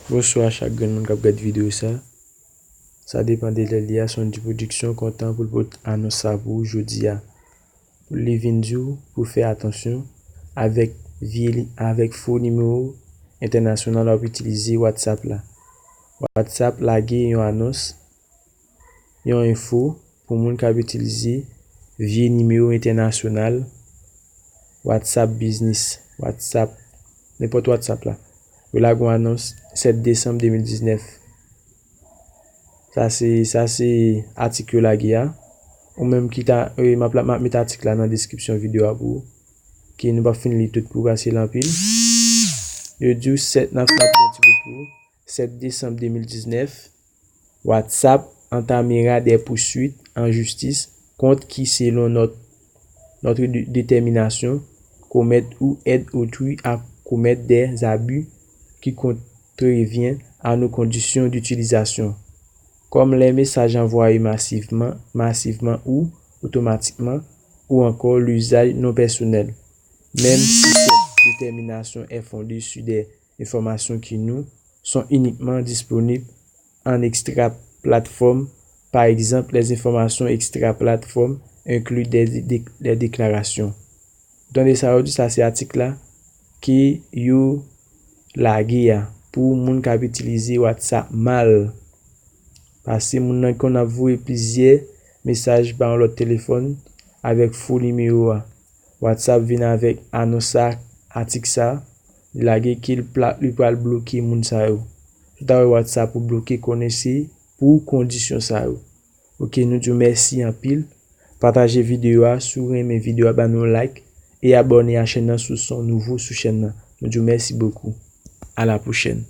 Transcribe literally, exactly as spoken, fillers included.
Bonswa chak grenn moun k ap gad videyo sa. Sa depann de lè li a, Sondy Production kontan pou l pote anons sa pou ou jodi a. Pou li vin di w pou fè atansyon avèk vye li, avèk fo nimewo entènasyonal w ap itilize WhatsApp la. WhatsApp lage yon anons, yon enfo pou moun k ap itilize vye nimewo entènasyonal WhatsApp Business, WhatsApp, nenpòt WhatsApp la. Yo lage yon anons sèt desanm de mil diznèf. Sa se, sa se atik yo lage a. Ou menm ki ta, e, m ap, m ap met atik la nan deskripsyon videyo a pou ou. Ki nou p ap fin li tout pou pase l anpil. Yo di w sèt, n ap, n ap li yon ti bout pou ou. Sèt desanm de mil diznèf, WhatsApp entamera des poursuites en justice contre qui, selon notre, notre dé- détermination, commettent ou aident autrui à commettre des abus qui contreviennent à nos conditions d'utilisation, comme les messages envoyés massivement, massivement ou automatiquement, ou encore l'usage non personnel, même si cette détermination est fondée sur des informations qui nous sont uniquement disponibles en extra-plateforme, par exemple, les informations extra-plateforme incluent des, des, des déclarations. Tande sa yo di, sa se atik la ke yo lage a pou moun k ap itilize WhatsApp mal. Paske moun nan konn ap voye plizyè mesaj pa yon lòt telefòn avèk fo nimewo a. WhatsApp vin avèk anons sa, atik sa, li lage ke li pla- li pral bloke moun sa yo. Si w ta wè WhatsApp ou bloke, konnen se pou kondisyon sa yo. Ok, nou di w mèsi anpil. Pataje videyo a, si w renmen videyo a, ba nou yon like e abòne a chèn nan si w se yon nouvo sou chèn nan. Nou di w mèsi bokou. A la pwochèn.